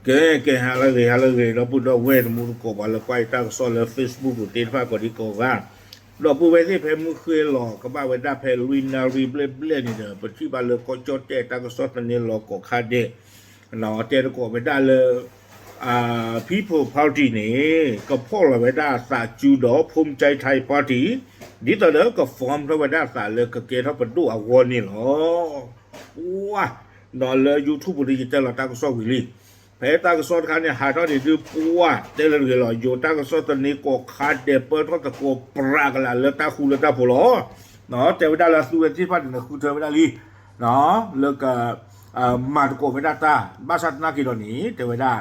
ကဲ ကဲ ဟါလၢအဂ့ၤ ဟါလၢအဂ့ၤ ဒီပုၢ်ဒီဝဲၢ်တမူတကိး ပှၤလၢကွၢ်ယတၢ်ကစီၣ်လၢ Facebook ပူၤသ့ၣ်တဖၣ်ကိးဒံကိးဂၤ, ဒီပုၢ်ဝဲၢ်သ့ၣ်ဖဲမုၢ်ဃ့လီၤ ကဘၣ်ဝဲဒၣ်ဖဲလွံၢ်နၣ်ရံၣ်ဘျဲၣ်ဘျဲၣ်န့ၣ်ဒီး ပထံၣ်ဘၣ်လၢကီၢ်ကၠီၣ်တဲၣ်တၢ်ကစီၣ်သန့လီၤကိးခါဒဲး တဲသကိးဝဲဒၣ်လၢ People Party န့ၣ် ကဖီၣ်လီၤဝဲဒၣ်အသးစုဒီး Phumjai Thai Party ဒ်သိးဒီးက form ထီၣ်ဝဲဒၣ်အသးလၢကကဲထီၣ်ပဒိၣ်အဂီၢ်န့ၣ်လီၤ. ပှၤ ဒီးလၢ YouTube ပူၤဒီးယတဲလီၤတၢ်ကစီၣ်ဝံၤလံ. ဖဲတၢ်ကစီၣ်တခါန့ၣ် ဟးထီၣ်န့ၣ်ဒုး ပှၤတဲလၢတဂ့ၤလီၤ. ယိၤတၢ်ကစီၣ်သန့ကိးခါဒဲး ပၢၢ်ထီၣ်သကိးပြးကလာ်လၢတၢ်ဃူလၢတၢ်ဖိးလီၤ. တဲဝဲဒၣ်လၢအသုဝဲသ့ၣ်တဖၣ်န့ၣ် ဃုထၢဝဲဒၣ်လံ လၢက မၤသကိးဝဲဒၣ်တၢ် ဘၣ်ဆၣ်သနာ်က့ဒီးန့ၣ် တဲဝဲဒၣ်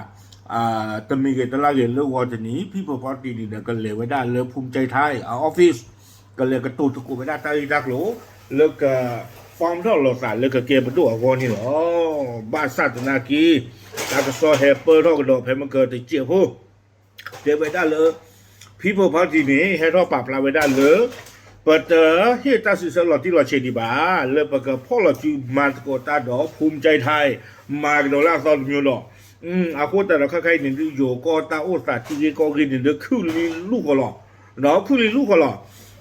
တမံၤဂ့ၤတလါဂ့ၤလၢဂီၤတနံၤ People Party န့ၣ်ဒီး ကလဲၤဝဲဒၣ်လၢ Phumjai Thai အ office ကလဲၤကတိၤသကိးဝဲဒၣ်တၢ်ဂ့ၢ်တၢ်ကျိၤ လၢက form ထီၣ်လိာ်သးလၢကကဲပဒိၣ်အဂီၢ်န့ၣ်လီၤ. ဘၣ်ဆၣ်သနာ်က့ တၢ်ကစီၣ်ဟဲပၢၢ်ထီၣ်ကဒီးဖဲမုၢ်ကတစဲးဖိ တဲဝဲဒၣ်လၢ People Party န့ၣ် ဟဲထီၣ်ပာ်ဖျါဝဲဒၣ်လၢ ပတဟ့ၣ်တၢ်စံးဆၢလီၤတံၢ်လီၤဆဲးဒံးဘၣ် လၢပကဖီၣ်လီၤစုမၤသကိးတၢ်ဒီး Phumjai Thai မၤကဒီးလၢအသီတမျိုးဒီး အဃိသတးဒီးခဲခါအံၤန့ၣ်ဒုး ယိၤကီၢ်တၢ်အိၣ်သးထံဂ့ၢ်ကီၢ်ဂ့ၢ်န့ၣ်ဒုး ခုၣ်လံလူၢ်ဃီလီၤ. ဒီးခုၣ်လံလူၢ်ဃီလီၤ.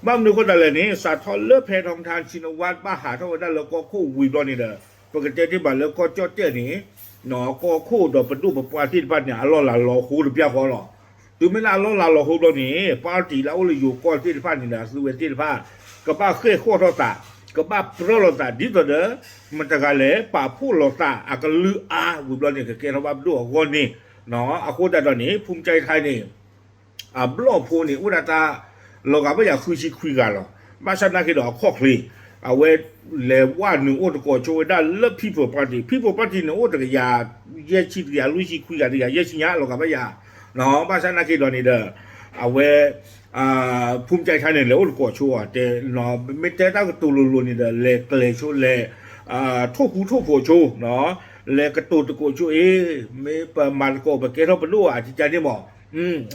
ဘၣ်မနုၤအဃိသတးလဲၣ်န့ၣ် စးထီၣ်လၢဖဲထီမထါ Shinawatra ဘၣ်ဟးထီၣ်ဝဲဒၣ်လၢကီၢ်ခိၣ်ဝံၤဘျီန့ၣ်ဒီး ပကတဲတ့ၢ်ဘၣ်လၢကီၢ်ကၠီၣ်တဲၣ်န့ၣ် ကီၢ်ခိၣ်ဒီးပဒိၣ်ပပှၢ်သ့ၣ်တဖၣ်န့ၣ် အလီၢ်လၤလီၤဟိတပျၢ်ဃီလီၤ. တုၤမ့ၢ်လၢအလီၢ်လၤလီၤဟိဘျီန့ၣ် party လၢအအိၣ်လၢယိၤကီၢ်သ့ၣ်တဖၣ်န့ၣ်ဒီး အသုဝဲသ့ၣ်တဖၣ် ကဘၣ်ဃဲၢ်ဃီၣ်ထီၣ်သး ကဘၣ်ပြၢလိာ်သး ဒ်သိးဒီး မတၤတဂၤလဲၣ် ပာ်ဖှိၣ်လိာ်သးအကလုၢ်အါဝံၤဘျီန့ၣ် ကကဲထီၣ်ဘၣ်ပဒိၣ်အဂီၢ်န့ၣ် အဃိသတးဒီးန့ၣ် Phumjai Thai န့ၣ် အဘျီၣ်ဖိန့ၣ် အိၣ်ဒၣ်တၢ်လီၤဂာ်ဘၣ်ယၤဃုဆံခွံဂၤလီၤ. ဘၣ်ဆၣ်သနာ်က့ဒီးအခီၣ်ချ့ အဝဲလဲၤဝဲနုာ်အိၣ်သကိးဆိဝဲဒၣ်လၢ People Party, People Party န့ၣ် အိၣ်တကယၤ ယဲၢ်ဆံတကယၤလွံၢ်ဆံခွံဂၤတကယၤယဲၢ်ဆံညါလီၤဂာ်ဘၣ်ယၤ ဘၣ်ဆၣ်သနာ်က့ဒီးန့ၣ်ဒီး အဝဲ Phumjai Thai န့ၣ် လဲၤအိၣ်သကိးဆိအီၤ တဲ မ့ၢ်တဲတၢ်ကတိၤလိၤလိၤန့ၣ်ဒီး လဲၤကျဲၤဆိ လဲၤ ထိၣ်ဃူထိၣ်ဖိးဆိ လဲၤကတိၤသကိးဆိအ့ၣ် မ့ၢ်ပမၤသကိး ပကဲထီၣ်ပဒိၣ်အတကါန့ၣ်မး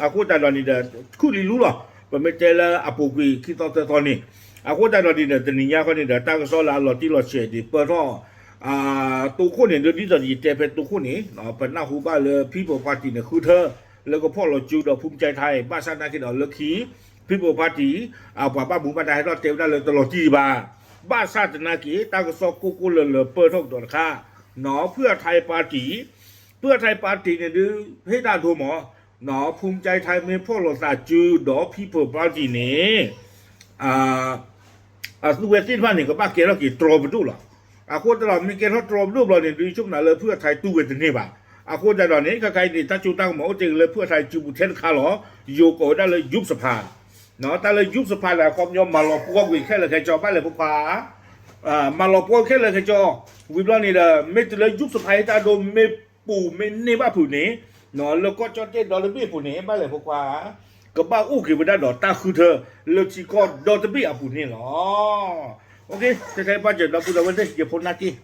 အဃိသတးဒီးန့ၣ်ဒီး ခုၣ်လံလူလီၤ. ပမ့ၢ်တဲလၢအပူၤကွံာ်ခံသီသၢသီန့ၣ် အဃိသတးဒီးန့ၣ်ဒီး တနံၤညါဃီန့ၣ်ဒီး တၢ်ကစီၣ်လၢအလီၤတံၢ်လီၤဆဲးဒံးပၢၢ်ထီၣ် တိခိၣ်န့ၣ်ဒီး ဒ်သိးယတဲဖဲတိခိၣ်န့ၣ် ပနၢ်ဟူဘၣ်လၢ People Party န့ၣ် ဃုထၢ လၢကဖီၣ်လီၤစုဒီး Phumjai Thai ဘၣ်ဆၣ်သနာ်က့ဒီးလၢခံ People Party ပှၤဘၣ်မူဘၣ်ဒါဟဲထီၣ်တဲဝဲဒၣ်လၢတလီၤတံၢ်ဒံးဘၣ်. ဘၣ်ဆၣ်သနာ်က့ တၢ်ကစီၣ်ကိၢ်ကိၢ်လၢလၢပၢၢ်ထီၣ်ကဒီးတခါ ဖုၣ်အထါ party ဖုၣ်အထါ party န့ၣ်ဒုး ဟ့ၣ်တၢ်ဒိမး Phumjai Thai မ့ၢ်ဖီၣ်လိာ်သးစုဒီး People Party န့ၣ် အသုဝဲသ့ၣ်တဖၣ်န့ၣ် ကဘၣ်ကဲထီၣ်က့ၤတြီပဒိၣ်လီၤ. အဃိသတးဒီး မ့ၢ်ကဲထီၣ်တြီပဒိၣ်ဘျီန့ၣ် ဒုးဆိကမိၣ်လၢဖုၣ်အထါတူၢ်ဝဲတန့ၢ်ဘၣ်. အဃိသတးဒီးန့ၣ် ခဲခါအံၤန့ၣ် တၢ်စိတၢ်ကမီၤအိၣ်တ့ၢ်လၢဖုၣ်အထါစုပူၤထဲတခါလီၤ. ယိၤကိးဝဲဒၣ်လၢ Youth စဖါ တၢ်လၢ Youth စဖါန့ၣ် အခီပညီမၤလီၤပှီၢ်ကွံာ်ခဲလၢာ်ခဲဆ့ ဘၣ်လဲၣ်ဖိခွါ မၤလီၤပှီၢ်ခဲလၢာ်ခဲဆ့ ဝံၤဘျီန့ၣ်ဒီး မ့ၢ်တုၤလၢ Youth စဖါ ဟ့ၣ်တၢ်ဒိမ့ၢ်ပူၤမ့ၢ်န့ၢ်ဘၣ်ဖုးန့ၣ် လၢကီၢ်ကၠီၣ်တဲၣ်ဒီတဘ့ၣ်အပူၤန့ၣ် ဘၣ်လဲၣ်ဖိခွါ ကဘၣ်အိၣ်က့ၤဝဲဒၣ်ဒီးတၢ်ဃုထၢလၢထံကီၢ်ဒီတဘ့ၣ်အပူၤန့ၣ်လီၤ. ထဲထဲဘၣ်စၢၤဒီပုၢ်ဒီဝဲၢ်သ့ၣ် ယဖိနၢ်က့ၢ်